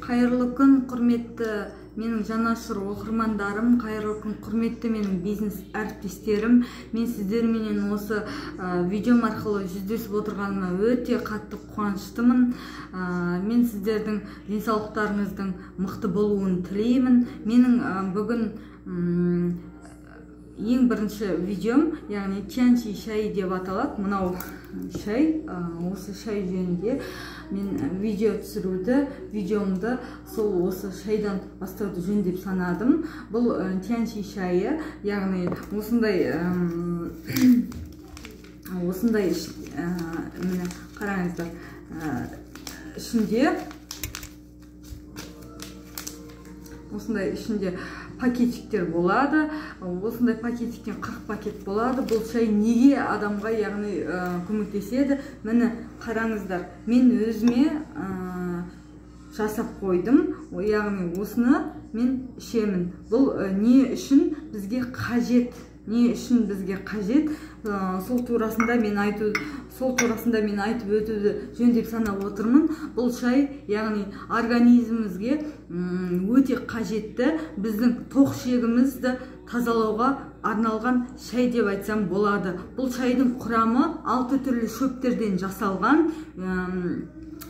Қайырлы күн, құрметті менің жанашыр оқырмандарым, қайырлы күн, құрметті менің бизнес әріптестерім. Мен сіздерменен осы видеом арқылы жүздесіп отырғаныма өте қатты қуаныштымын. Мен сіздердің денсаулықтарыңыздың мықты болуын тілеймін. Менің бүгін ең бірінші видеом, яғни Тяньши шайы деп аталады. Мынау шай, осы шай жөнінде мен видео түсіруді, видеомды сол осы шайдан бастауды жөн деп санадым. Бұл Тяньши шайы, яғни осындай осындай, міне қараңыздар, ішінде осындай ішінде пакетиктер болады. Осындай пакетиктен 40 пакет болады. Бұл шай неге адамға, яғни көмектеседі? Міне қараңыздар, мен өзіме жасап қойдым. Яғни осыны мен ішемін. Бұл не үшін бізге қажет? Не үшін бізге қажет? Сол турасында мен айту, сол турасында мен айтып өтуді жөн деп санап отырмын. Бұл шай, яғни организмімізге өте қажетті, біздің тоқ ішегімізді тазалауға арналған шай деп айтсам болады. Бұл шайдың құрамы 6 түрлі шөптерден жасалған,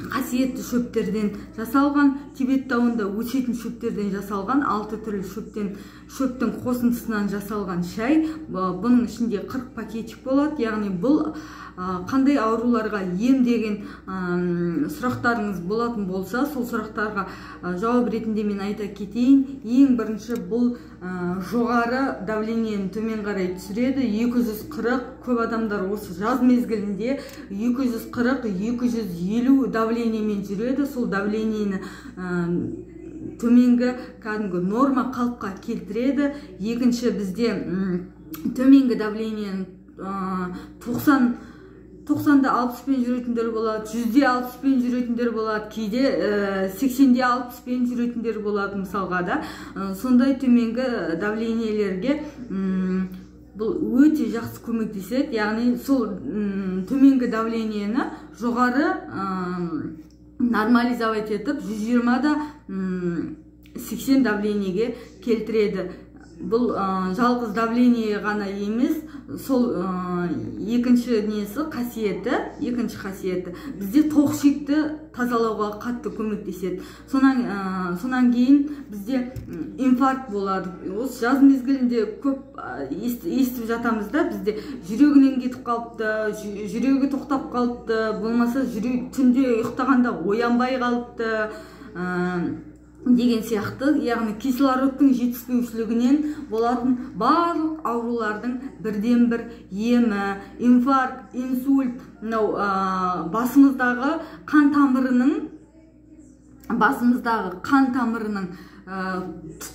қасиетті шөптерден жасалған, Тибет тауында өсетін шөптерден жасалған, 6 түрлі шөптің қосындысынан жасалған шай. Бұның ішінде 40 пакетик болады. Яғни бұл қандай ауруларға ем деген сұрақтарыңыз болатын болса, сол сұрақтарға жауап ретінде мен айта кетейін. Ең бірінші бұл жоғары давлениені төмен қарай түсіреді. 240, көп адамдар осы жаз мезгілінде 240-250 давлениемен жүреді. Сол давлениені төменгі кәдімгі норма қалыпқа келтіреді. Екінші, бізде төменгі давлениені 90-да 60-пен жүретіндер болады, 100-де 60-пен жүретіндер болады, кейде 80-де 60-пен жүретіндер болады мысалға да. Сондай төменгі давлениелерге бұл өте жақсы көмектеседі. Яғни сол төменгі давлениені жоғары нормализовать етіп, 120-да 80 давлениеге келтіреді. Бұл жалғыз давление ғана емес, сол екінші несі қасиеті, екінші қасиеті бізде тоқ ішекті тазалауға қатты көмектеседі. Сонан кейін бізде инфаркт болады. Осы жаз мезгілінде көп естіп жатамыз да, бізде жүрегінен кетіп қалыпты, жүрегі тоқтап қалыпты, болмаса жүрек түнде ұйықтағанда оянбай қалыпты деген сияқты. Яғни кислородтың жетіспеушілігінен болатын барлық аурулардың бірден-бір емі инфаркт, инсульт, мынау басымыздағы қан тамырының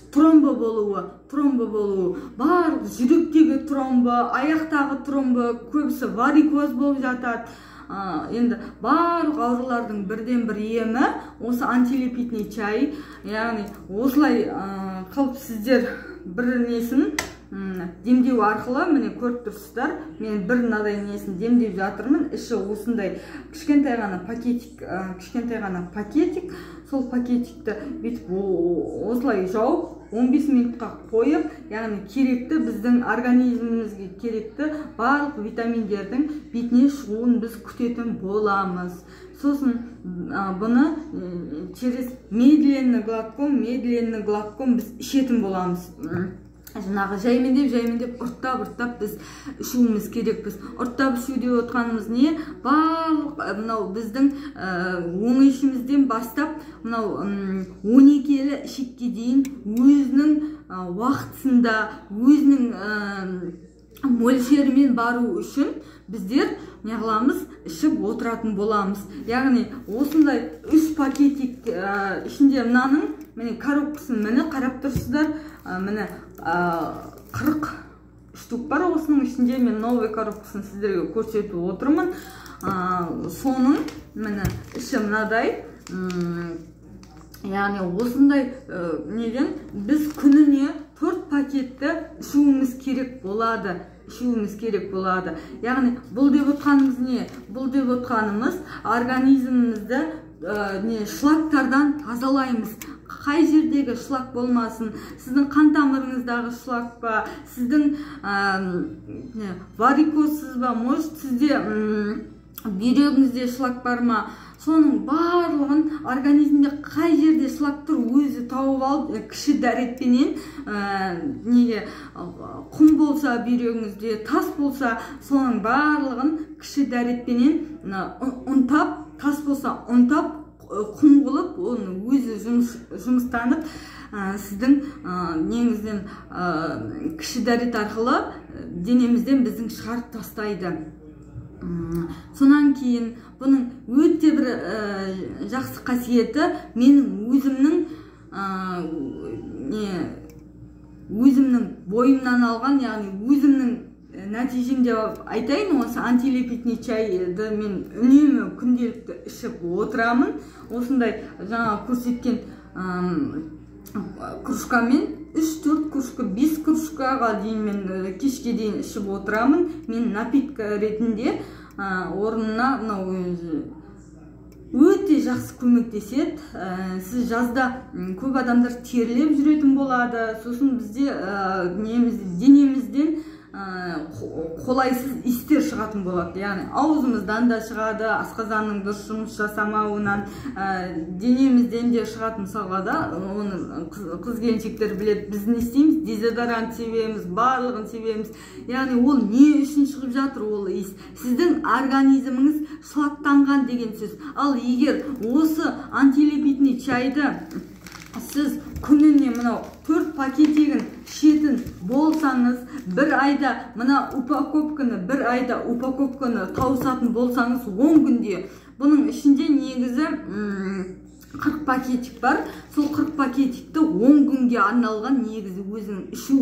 тромбы болуы, барлық жүректегі тромбы, аяқтағы тромбы, көбісі варикоз болып жатады. Енді барлық аурулардың бірден-бір емі осы антилипидный чай. Яғни осылай қылып сіздер бір несін демдеу арқылы, міне көріп тұрсыздар, мен бір мынадай несін демдеп жатырмын. Іші осындай кішкентай ғана пакетик, кішкентай ғана пакетик. Сол пакетикті бүйтіп осылай жауып 15 минутқа қойып, яғни керекті, біздің организмімізге керекті барлық витаминдердің бетіне шығуын біз күтетін боламыз. Сосын бұны через медленно глотком біз ішетін боламыз. Жаңағы жаймендеп, ұрттап біз ішуіміз керекпіз. Ұрттап ішу деп отқанымыз не? Барлық мынау біздің оң ішімізден бастап мынау 12 елі ішекке дейін өзінің уақытысында, өзінің мөлшерімен бару үшін біздер не қыламыз, ішіп отыратын боламыз. Яғни осындай 3 пакетик ішінде мынаның міне коробкасын міне қарап тұрсыздар, міне 40 штук бар. Осының ішінде мен новый коробкасын сіздерге көрсетіп отырмын. Соның міне іші мынадай. Яғни осындай неден біз күніне 4 пакетті ішуіміз керек болады. Яғни бұл деп отқанымыз не? Бұл деп отқанымыз организмімізді шлактардан тазалаймыз. Қай жердегі шлак болмасын, сіздің қан тамырыңыздағы шлак па, сіздің варикозсыз ба, может сізде бүйрегіңізде шлак бар ма, соның барлығын организмде қай жерде шлак тұр өзі тауып алып, кіші дәретпенен неге құм болса бүйрегіңізде, тас болса, соның барлығын кіші дәретпенен ұнтап, тас болса ұнтап, құм қылып, оны өзі жұмыстанып, сіздің неңізден кіші дәрет арқылы денемізден біздің шығарып тастайды. Сонан кейін бұның өте бір жақсы қасиеті, менің өзімнің бойымнан алған, яғни өзімнің нәтижем деп айтайын, осы антилипидный чайды мен үнемі күнделікті ішіп отырамын. Осындай жаңа көрсеткен кружкамен 3-4 кружка, 5 кружкаға дейін мен кешке дейін ішіп отырамын. Мен напитка ретінде орнына мынау өте жақсы көмектеседі. Сіз жазда көп адамдар терлеп жүретін болады, сосын бізде денемізден қолайсыз иістер шығатын болады, яғни аузымыздан да шығады, асқазанның дұрыс жұмыс жасамауынан, денемізден де шығады. Мысалға да, оны қыз келіншектер біледі, біз не істейміз, дезодорант себеміз, барлығын себеміз. Яғни ол не үшін шығып жатыр ол иіс? Сіздің организміңіз шлактанған деген сөз. Ал егер осы антилипидный чайды сіз күніне мынау 4 пакетегін ішетін болсаңыз, бір айда мына упаковканы, бір айда упаковканы тауысатын болсаңыз, 10 күнде, бұның ішінде негізі 40 пакетик бар. Сол 40 пакетикті 10 күнге арналған, негізі өзінің ішу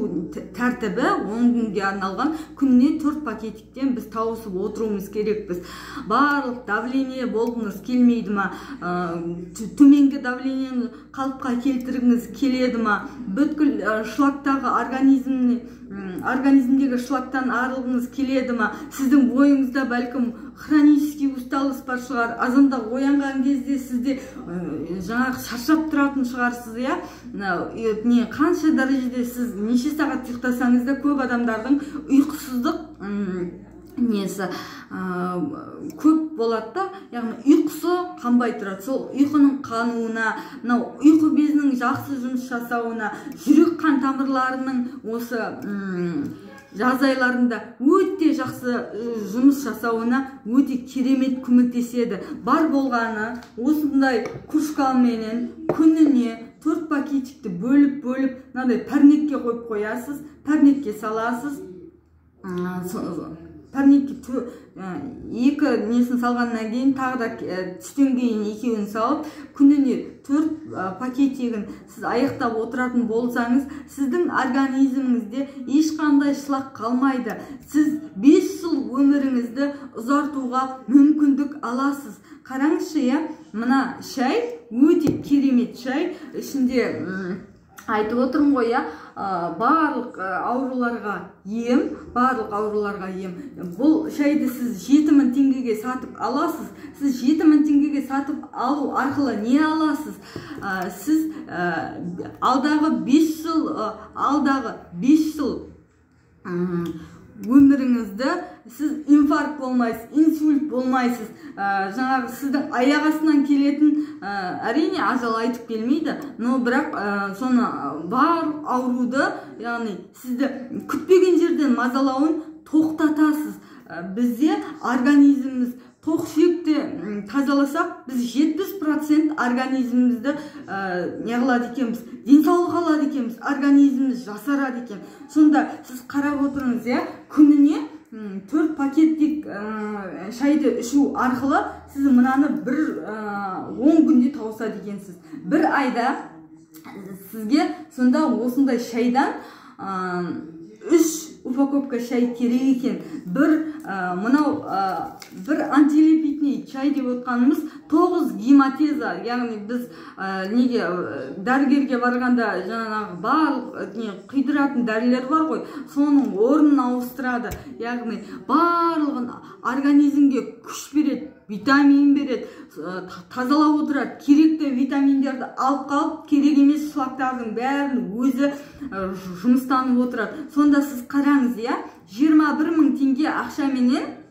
тәртібі 10 күнге арналған, күніне 4 пакетиктен біз тауысып отыруымыз керекпіз. Барлық давление болғыңыз келмейді ма, төменгі давлениені қалыпқа келтіргіңіз келеді ма, бүткіл шлактағы организмдегі шлактан арылғыңыз келеді ма, сіздің бойыңызда бәлкім хронический усталость бар шығар, азанда оянған кезде сізде жаңағы шаршап тұратын шығарсыз, иә? Не қанша дәрежеде сіз неше сағат ұйықтасаңыз да, көп адамдардың ұйқысыздық несі көп болады да, яғни ұйқысы қанбай тұрады. Сол ұйқының қануына, мынау ұйқы безінің жақсы жұмыс жасауына, жүрек қан тамырларының осы жаз айларында өте жақсы жұмыс жасауына өте керемет көмектеседі. Бар болғаны осындай кружкаменен күніне 4 пакетикті бөліп-бөліп мынандай парникке қойып қоясыз, парникке саласыз. Парникке екі несін салғаннан кейін тағы да түстен кейін екеуін салып, күніне 4 пакетегін сіз аяқтап отыратын болсаңыз, сіздің организміңізде ешқандай шлак қалмайды. Сіз 5 жыл өміріңізді ұзартуға мүмкіндік аласыз. Қараңызшы, иә, мына шай өте керемет шай. Ішінде айтып отырмын ғой, иә, барлық ауруларға ем, барлық ауруларға ем. Бұл шайды сіз 7000 теңгеге сатып аласыз. Сіз 7000 теңгеге сатып алу арқылы не аласыз? Сіз алдағы 5 жыл, алдағы 5 жыл өміріңізді сіз инфаркт болмайсыз, инсульт болмайсыз, жаңағы сіздің аяқ астынан келетін, әрине ажал айтып келмейді, но бірақ соны барлық ауруды, яғни сізді күтпеген жерден мазалауын тоқтатасыз. Бізде организміміз тоқ сүйекті тазаласақ, біз 70% организмімізді не қылады екенбіз, денсаулық алады екенбіз, организміміз жасарады екен. Сонда сіз қарап отырыңыз, иә, күніне 4 пакеттік шайды ішу арқылы сіз мынаны бір 10 күнде тауысады екенсіз. Бір айда сізге сонда осындай шайдан 3 упаковка шай керек екен. Бір мынау бір антилипидный чай деп отқанымыз 9 гематеза, яғни біз неге дәрігерге барғанда жаңағы барлық не құйдыратын дәрілер бар ғой, соның орнын ауыстырады, яғни барлығын организмге күш береді. витамин береді, тазалап отырады. Керекті витаминдерді алып қалып, керек емес шлактардың бәрін өзі жұмыстанып отырады. Сонда сіз қараңыз, иә, 21 мың теңге ақшаменен,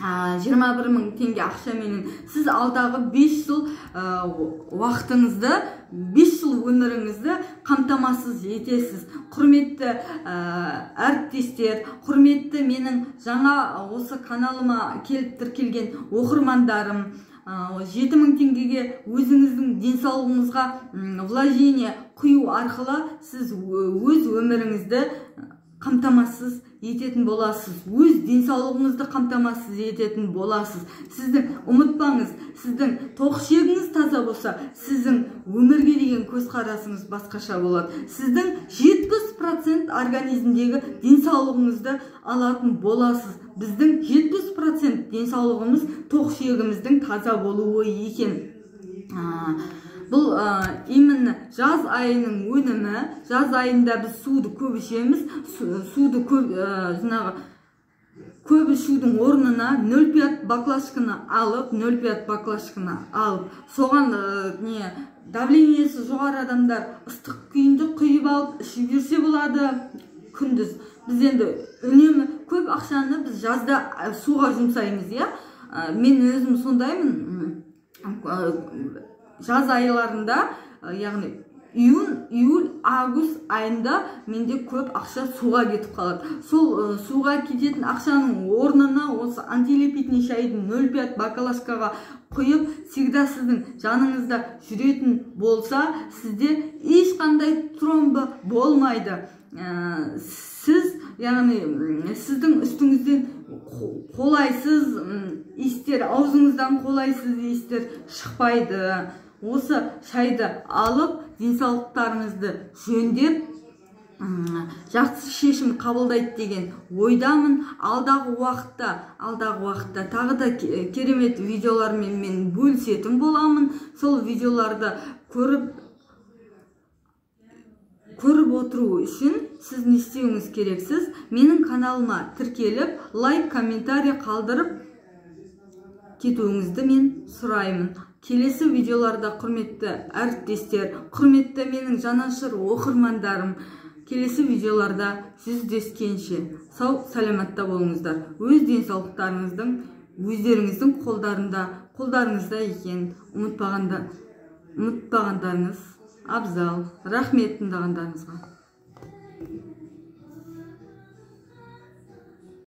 21 мың теңге ақшаменен сіз алдағы 5 жыл уақытыңызды, 5 жыл өміріңізді қамтамасыз етесіз. Құрметті әріптестер, құрметті менің жаңа осы каналыма келіп тіркелген оқырмандарым, 7 мың теңгеге өзіңіздің денсаулығыңызға вложение құю арқылы сіз өз өміріңізді қамтамасыз ететін боласыз, өз денсаулығыңызды қамтамасыз ететін боласыз. Сіздің ұмытпаңыз, сіздің тоқ ішегіңіз таза болса, сіздің өмірге деген көзқарасыңыз басқаша болады. Сіздің 70% организмдегі денсаулығыңызды алатын боласыз. Біздің 70% денсаулығымыз тоқ ішегіміздің таза болуы екен. Бұл именно жаз айының өнімі. Жаз айында біз суды көп ішеміз. Суды көп, жаңағы көп ішудің орнына 0,5 баклажканы алып, 0,5 баклажканы алып, соған не давлениесі жоғары адамдар ыстық күйінде құйып алып ішіп жүрсе болады күндіз. Біз енді үнемі көп ақшаны біз жазда суға жұмсаймыз, иә. Мен өзім сондаймын. Жаз айларында, яғни июнь, июль, август айында менде көп ақша суға кетіп қалады. Сол суға кететін ақшаның орнына осы антилипидный шайдың 0,5 баклажкаға құйып, всегда сіздің жаныңызда жүретін болса, сізде ешқандай тромба болмайды. Сіз, яғни сіздің үстіңізден қолайсыз иістер, аузыңыздан қолайсыз иістер шықпайды. Осы шайды алып, денсаулықтарыңызды жөндеп, жақсы шешім қабылдайды деген ойдамын. Алдағы уақытта тағы да керемет видеолармен мен бөлісетін боламын. Сол видеоларды көріп отыру үшін сіз не істеуіңіз керексіз? Менің каналыма тіркеліп, лайк, комментарий қалдырып кетуіңізді мен сұраймын. Келесі видеоларда, құрметті әріптестер, құрметті менің жанашыр оқырмандарым, келесі видеоларда жүздескенше сау саламатта болыңыздар. Өз денсаулықтарыңыздың өздеріңіздің қолдарыңызда екенін ұмытпағандарыңыз абзал. Рахмет тыңдағандарыңызға.